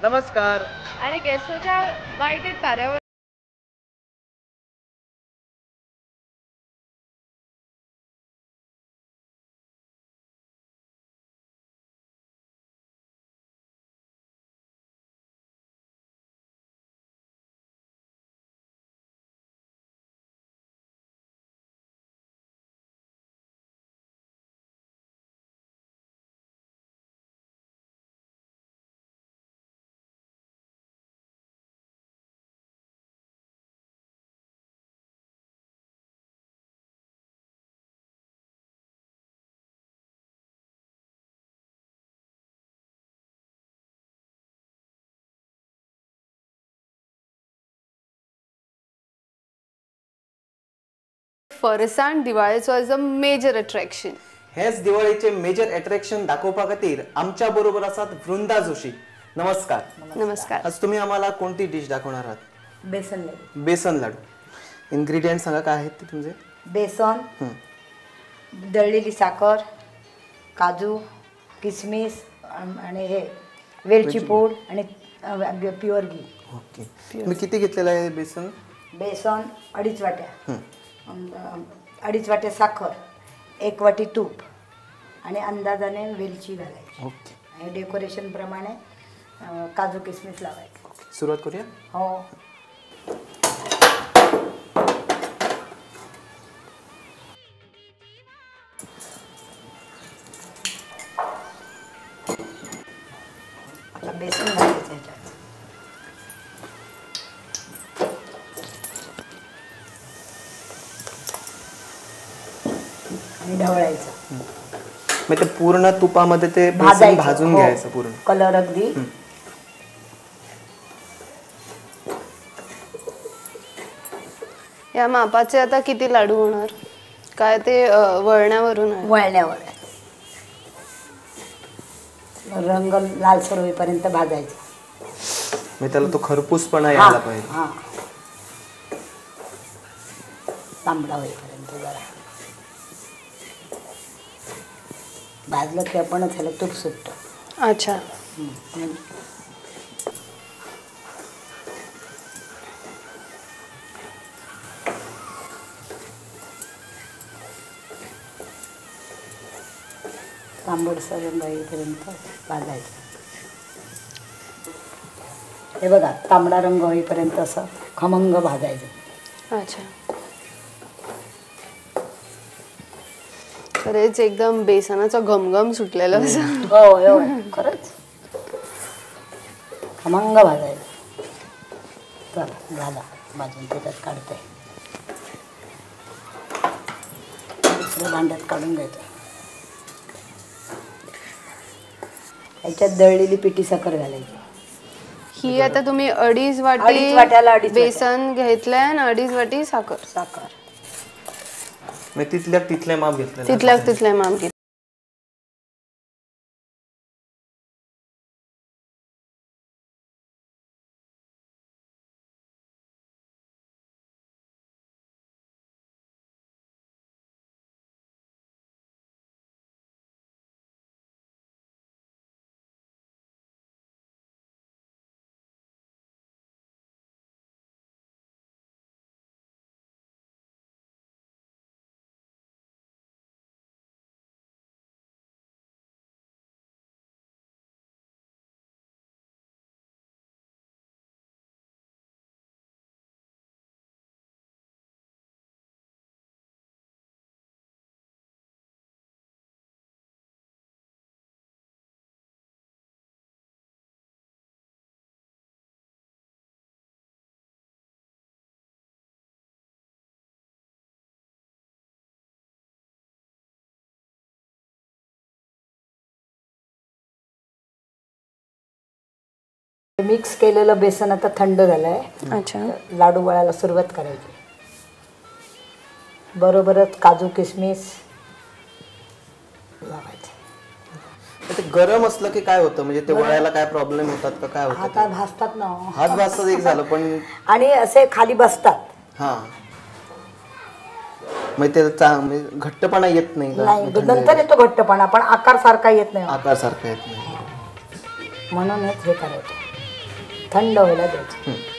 नमस्कार. आणि केसोच्या वाईट ताऱ्यावर फरसाण दिवाळेचो एज अ मेजर अट्रॅक्शन. हेच दिवाळीचे मेजर अट्रॅक्शन दाखोवपा खातीर आमच्या बरोबर आसात वृंदा जोशी. नमस्कार. नमस्कार. आज तुम्ही आम्हाला कोणती डिश दाखवणार आहात? बेसन लाडू. बेसन लाडू. इन्ग्रेडियंट सांगा काय आहेत ते तुमचे? बेसन, दळलेली साखर, काजू, किसमिस आणि हे वेलची पूड आणि प्युअर घी. ओके. तुम्ही किती घेतलेलं आहे बेसन? बेसन 2.5 वाट्या, 2.5 वाट्या साखर, 1 वाटी तूप आणि अंदाजाने वेलची घालायची. ओके. आणि डेकोरेशन प्रमाणे काजू किसमिस लावायचे. सुरुवात करूया? हो. आता बेसन घालायचं ह्याच्यात. आणि ढवळायचं. मग ते पूर्ण तुपामध्ये ते बेसन भाजून घ्यायचं पूर्ण. कलर अगदी. या मापाचे आता किती लाडू होणार? काय ते वळण्यावरून आहे? वळण्यावर आहे. रंग लालसर होईपर्यंत भाजायचा. मग त्याला तो खरपूसपणा यायला पाहिजे. हां, तांबडा होईपर्यंत जरा भाजलं की आपणच ह्याला तूप सुटतं. अच्छा. तांबडसर रंग होईपर्यंत भाजायचं. हे बघा, तांबडा रंग होईपर्यंत असं खमंग भाजायचं. अच्छा. खरंच एकदम बेसनाचा घमघम सुटलेला असं. हो हो, खरंच खमंग भाजायचं. चला झाला भाजून, त्याच्यात काढते. दुसऱ्या भांड्यात काढून घ्यायचं. त्याच्यात दळलेली पिठी साखर घालायची. ही आता तुम्ही 2.5 वाटी वाट्याला 2.5 बेसन घेतलंय आणि 2.5 वाटी साखर. साखर मग तिथल्या तिथले माप घेतलं. तिथल्या तिथले माप घेतलं. मिक्स केलेलं बेसन आता थंड झालंय. अच्छा. लाडू वळायला सुरुवात करायची. बरोबरच काजू किसमिस लावायचे. ते गरम असलं की काय होतं, म्हणजे ते वळायला काय प्रॉब्लेम होतात का काय होतं? हातात भाजतात ना. हात भाजतात एक झालं, पण आणि असे खाली बसतात. हां, मग ते घट्टपणा येत नाही का? नंतर येतो घट्टपणा, पण आकार सारखा येत नाही. आकार सारखा येत नाही, म्हणूनच हे करायचं. थंड व्हायला द्यायचं.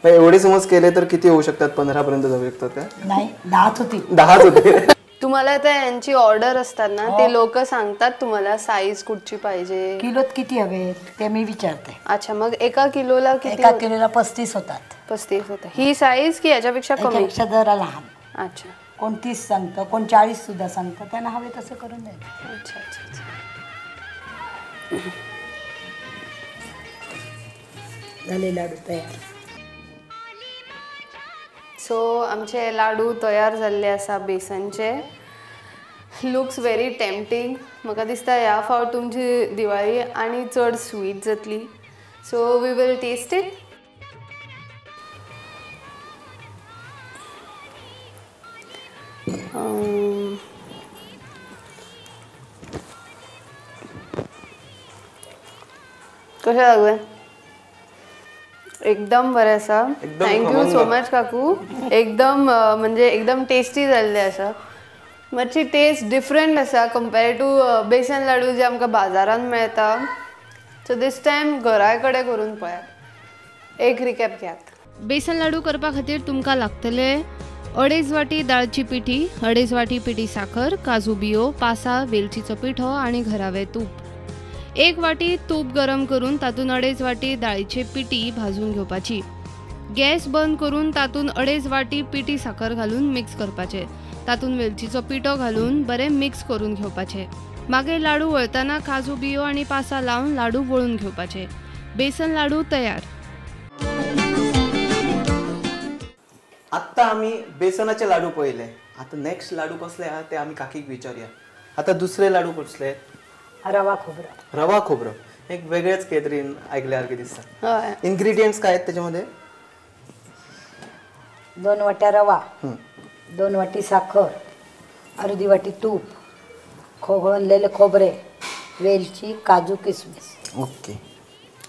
एवढे समज केले तर किती होऊ शकतात? 15 पर्यंत जाऊ शकतात का? नाही, 10 होतील. 10 होतील. तुम्हाला आता यांची ऑर्डर असतात ना, ते लोक सांगतात तुम्हाला साईज कुठची पाहिजे, किलोत किती हवे ते मी विचारते. अच्छा, मग एका किलोला किती? एका किलोला 35 होतात. 35 होतात. ही साईज की याच्यापेक्षा कमी? याच्यापेक्षा जरा लहान. अच्छा, कोण 30 सांगतं, कोण 40 सुद्धा सांगतं, त्यांना हवे तसं करून द्यायचं. अच्छा अच्छा अच्छा. झाले लाडू तयार. सो आमचे लाडू तयार जाल्ले आसा बेसनचे. Looks very tempting. म्हाका दिसता ह्या फावट तुमची दिवाळी आनी चड स्वीट जातली. So we will taste it. कशें लागलें? एकदम बरें आसा. Thank you so much काकू. एकदम म्हणजे एकदम टेस्टी जाल्ले आसा. मातशी टेस्ट डिफरंट आसा कंपेर टू बेसन लाडू जे आमकां बाजारान मेळटा. सो दीस टायम घरा कडेन करून पळयात. एक रिकॅप घेयात. बेसन लाडू करपा खातीर तुमकां लागतले 2.5 वाटी दाळची पिठी, 2.5 वाटी पिठी साखर, काजू बियो, पासा, वेलचीचो पिठो आनी घरावे तूप. 1 वाटी तूप गरम करून तातूंत 2.5 वाटी दाळीची पिठी भाजून घेवपाची. गॅस बंद करून तातूंत 2.5 वाटी पिठी साखर घालून मिक्स करपाचे. तातूंत वेलचीचो पिठो घालून बरें मिक्स करून घेवपाचे. मागीर लाडू वळतना काजू बियो आनी पासा लावन लाडू वळून घेवपाचे. बेसन लाडू तयार. आत्ता आमी बेसनाचे लाडू पळयले. आता नेक्स्ट लाडू कसले आहा ते आमी काकीक विचारूया. आता दुसरे लाडू कसले? रवा खोबरं. रवा खोबरं एक वेगळेच काहीतरी ऐकल्यासारखे दिसतं. इन्ग्रेडियंट्स काय आहेत त्याच्यामध्ये? 2 वाट्या रवा, 2 वाटी साखर, अर्धी वाटी तूप, खोबरलेले खोबरे, वेलची, काजू, किसमिस. ओके.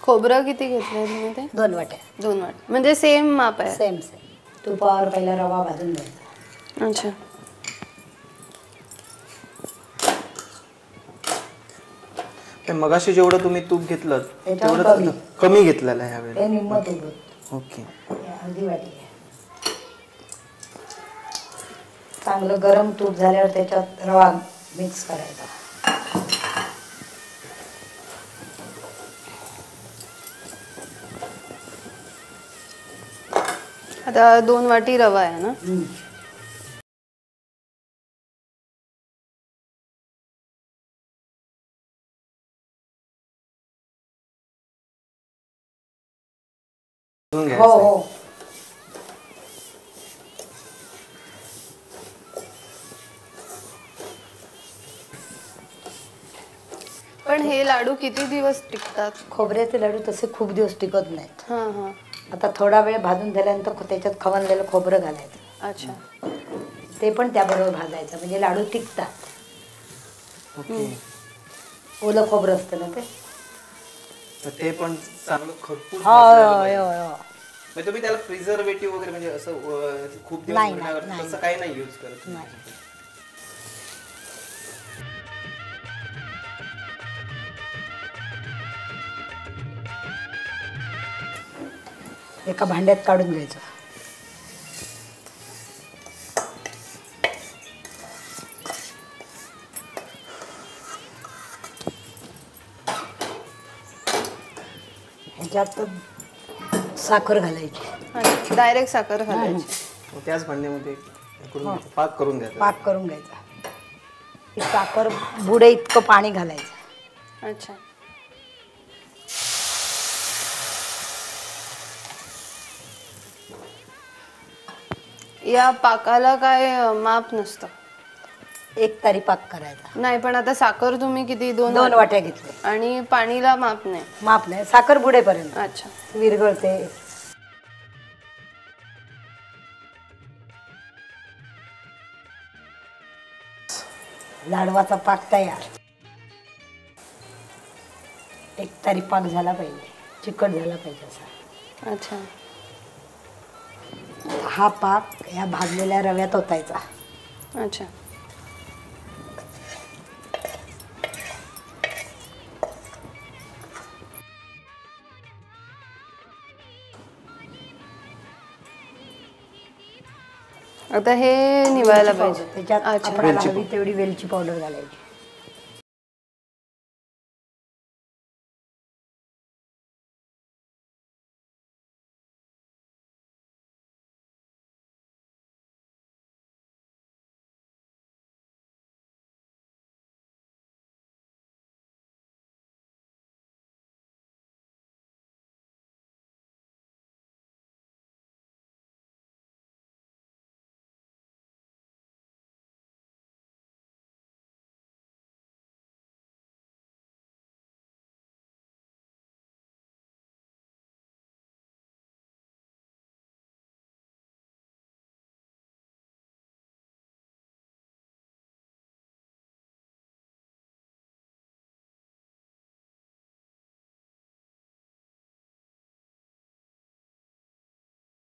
खोबरं किती घेतलं तुम्ही ते? 2 वाट्या. 2 वाट्या म्हणजे सेम माप आहे. Same same. तुपावर पहिला रवा भाजून घ्यायचा. अच्छा. मगाशी जेवढं तुम्ही तूप घेतलं तेवढं कमी घेतलेलं आहे ह्यावेळी. ते निम्मं तूप. ओके. अर्धी वाटी. चांगलं गरम तूप झाल्यावर त्याच्यात रवा मिक्स करायचा. आता 2 वाटी रवा आहे ना? हो हो. पण हे लाडू किती दिवस टिकतात? खोबऱ्याचे लाडू तसे खूप दिवस टिकत नाहीत. हां हां. आता थोडा वेळ भाजून झाल्यानंतर त्याच्यात खवणलेलं खोबरं घालायचं. अच्छा. ते पण त्याबरोबर भाजायचं म्हणजे लाडू टिकतात. ओके. ओलं खोबरं असतं ना ते, ते पण चांगलं खरपूस. होय होय होय. तुम्ही त्याला प्रिझर्वेटिव्ह वगैरे म्हणजे असं खूप दिवस तसं काही नाही यूज करत? नाही. एका भांड्यात काढून घ्यायचं. ह्याच्यात साखर घालायची, डायरेक्ट साखर घालायची त्याच भांड्यामध्ये पाक करून घ्यायचा, पाक करून घ्यायचा. साखर बुडे इतकं पाणी घालायचं. अच्छा. या पाकाला काय माप नसतं? एक तारी पाक करायचा नाही, पण आता साखर तुम्ही किती? दोन वाट्या घेतल्या आणि पाणीला माप नाही? माप नाही, साखर बुडेपर्यंत. अच्छा. विरघळते. लाडवाचा पाक तयार. एक तारी पाक झाला पाहिजे, चिकट झाला पाहिजे असा. अच्छा. हा पाक ह्या भाजलेल्या रव्यात ओतायचा. अच्छा. आता हे निवायला पाहिजे. त्याच्यात आपल्याला हवी तेवढी वेलची पावडर घालायची.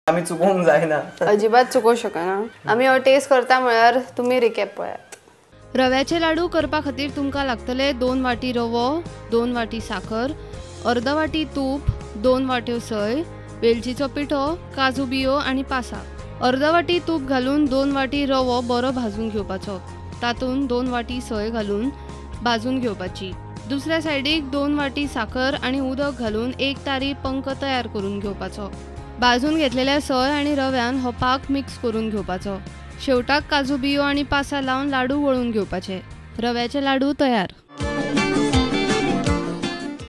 आम्ही चुकवून जायना, अजिबात चुकवू शकना. आम्ही टेस्ट करता म्हळ्यार तुम्ही रिकॅप पळयात. रव्याचे लाडू करपा खातीर तुमकां लागतले 2 वाटी रवो, 2 वाटी साखर, अर्द वाटी तूप, 2 वाट्यो सय, वेलचीचो पिठो, काजू बियो आनी पासां. अर्द वाटी तूप घालून 2 वाटी रवो बरो भाजून घेवपाचो, तातूंत 2 वाटी सय घालून भाजून घेवपाची. दुसऱ्या सायडीक 2 वाटी साखर आनी उदक घालून 1 तारी पंक तयार करून घेवपाचो. भाजून घेतलेल्या सय आनी रव्यान हो पाक मिक्स करून घेवपाचो. शेवटाक काजू बियो आनी पासां लावन लाडू वळून घेवपाचे. रव्याचे लाडू तयार.